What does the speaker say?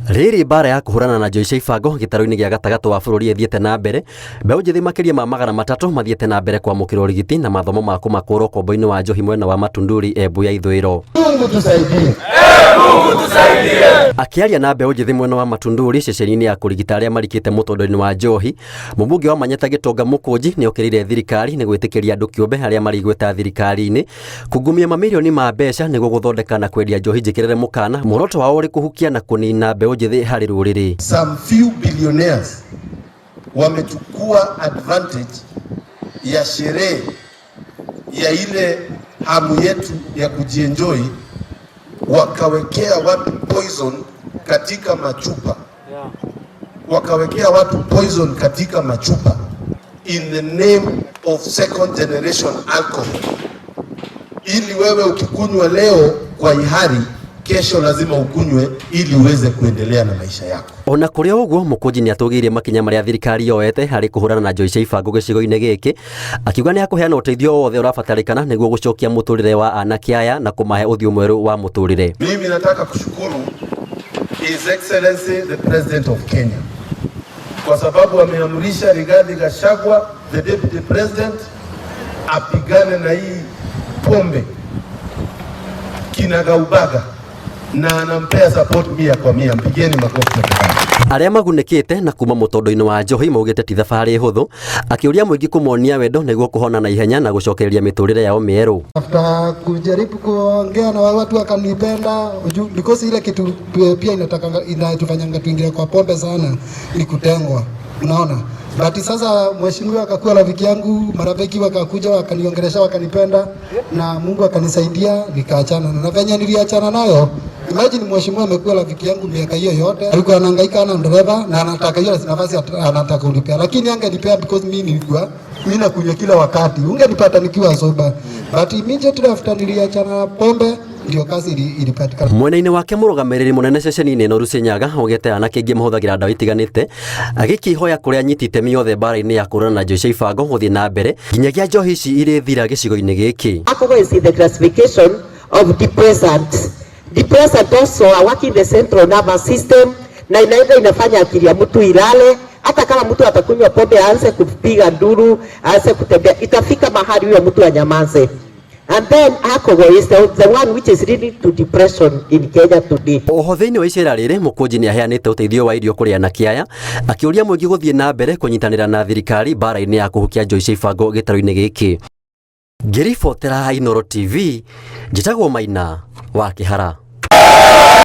Rĩrĩ mbara ya kũhũrana na njohi cia ibango gĩtarũ-inĩ gĩa gatagatĩ wa bũrũri ĩthiĩte na mbere, mbeũ njĩthĩ makĩria ma 300 mathiĩte na mbere kwamũkĩra ũrigiti na mathomo ma kũmakũra ũkombo-inĩ wa njohi mwena wa Matunduri, Embu ya ithũĩro. Mungu tusaidie. Akĩaria na mbeũ njĩthĩ mwena wa Matunduri ceceni-inĩ ya kũrigita arĩa marikĩte mũtondo-inĩ wa njohi, mũmbunge wa Manyata Gĩtonga Mũkũnji nĩ okĩrĩire thirikari nĩ gwĩtĩkĩria andũ kĩũmbe arĩa marĩ igweta thirikari-inĩ kungumia mamirioni ma mbeca nĩguo gũthondeka na kwendia njohi njĩkĩrĩre mũkana, muoroto wao ũrĩ kũhukia na kũnina mbeũ njĩthĩ harĩ rũrĩrĩ. Some few billionaires wamechukua advantage ya sherehe ya ile hamu yetu ya kujienjoy, wakawekea watu poison katika machupa, wakawekea watu poison katika machupa in the name of second generation alcohol, ili wewe ukikunywa leo kwa ihari, kesho lazima ukunywe ili uweze kuendelea na maisha yako. Ona kũrĩ o ũguo, Mũkũnji nĩ atũgĩirie makinya marĩa thirikari yoete harĩ kũhũrana na njohi cia ibango gĩcigo-inĩ gĩkĩ, akiuga nĩ akũheana ũteithio o wothe ũrabatarĩkana nĩguo gũcokia mũtũrĩre wa anake aya na kũmahe ũthiũ mwerũ wa mũtũrĩre. Mimi nataka kushukuru His Excellency the President of Kenya kwa sababu ameamrisha Rigathi Gachagua the Deputy President apigane na hii pombe kinagaubaga na anampea support 100%. Mpigeni makofi tafadhali. Arĩa magunĩkĩte na kuma mũtondo-inĩ wa njohi maugĩte ti thabarĩ hũthũ, akĩũria mũingĩ kũmonia wendo nĩguo kũhona na ihenya na gũcokereria mĩtũrĩre yao mĩerũ. After kujaribu kuongea na watu wakanipenda, because ile kitu pia inatakanga inatufanyanga tuingie kwa pombe sana ni kutengwa, unaona. But sasa mheshimiwa akakuwa rafiki yangu, marafiki wakakuja wakaniongelesha, wakanipenda na Mungu akanisaidia nikaachana na venye niliachana nayo. Imagine mheshimiwa amekuwa rafiki yangu miaka hiyo yote, alikuwa anahangaika na dereva na anataka hiyo nafasi, anataka kunipea, lakini angenipea because mimi nilikuwa mimi nakunywa kila wakati, ungenipata nikiwa sober, but immediately after niliachana na pombe ndio kazi ilipatikana. Mwena-inĩ wake, mũrũgamĩrĩri mũnene ceceni-inĩ ĩno Lucy Nyaga augĩte anake aingĩ mahũthagĩra ndawa itiganĩte, agĩkia ihoya kũrĩ anyiti itemi othe mbara-inĩ ya kũhũrana na njohi cia ibango gũthiĩ na mbere nginyagia njohi ici irĩthira gĩcigo-inĩ gĩkĩ. Alcohol is in the classification of depressant. Depressant also are working the central nervous system na inaenda inafanya akili ya mtu ilale. Hata kama mtu atakunywa pombe aanze kupiga nduru, aanze kutembea, itafika mahali huyo mtu anyamaze. And then alcohol is the one which is leading to depression in Kenya today. Oho thĩinĩ wa icera rĩrĩ, Mũkũnji nĩ aheanĩte ũteithio wa irio kũrĩ anake aya, akĩũria mũingĩ gũthiĩ na mbere kũnyitanĩra na thirikari mbara-inĩ ya kũhukia njohi cia ibango gĩtarũ-inĩ gĩkĩ. Ngĩribotera Inooro TV, njĩtagwo Maina wa Kĩhara.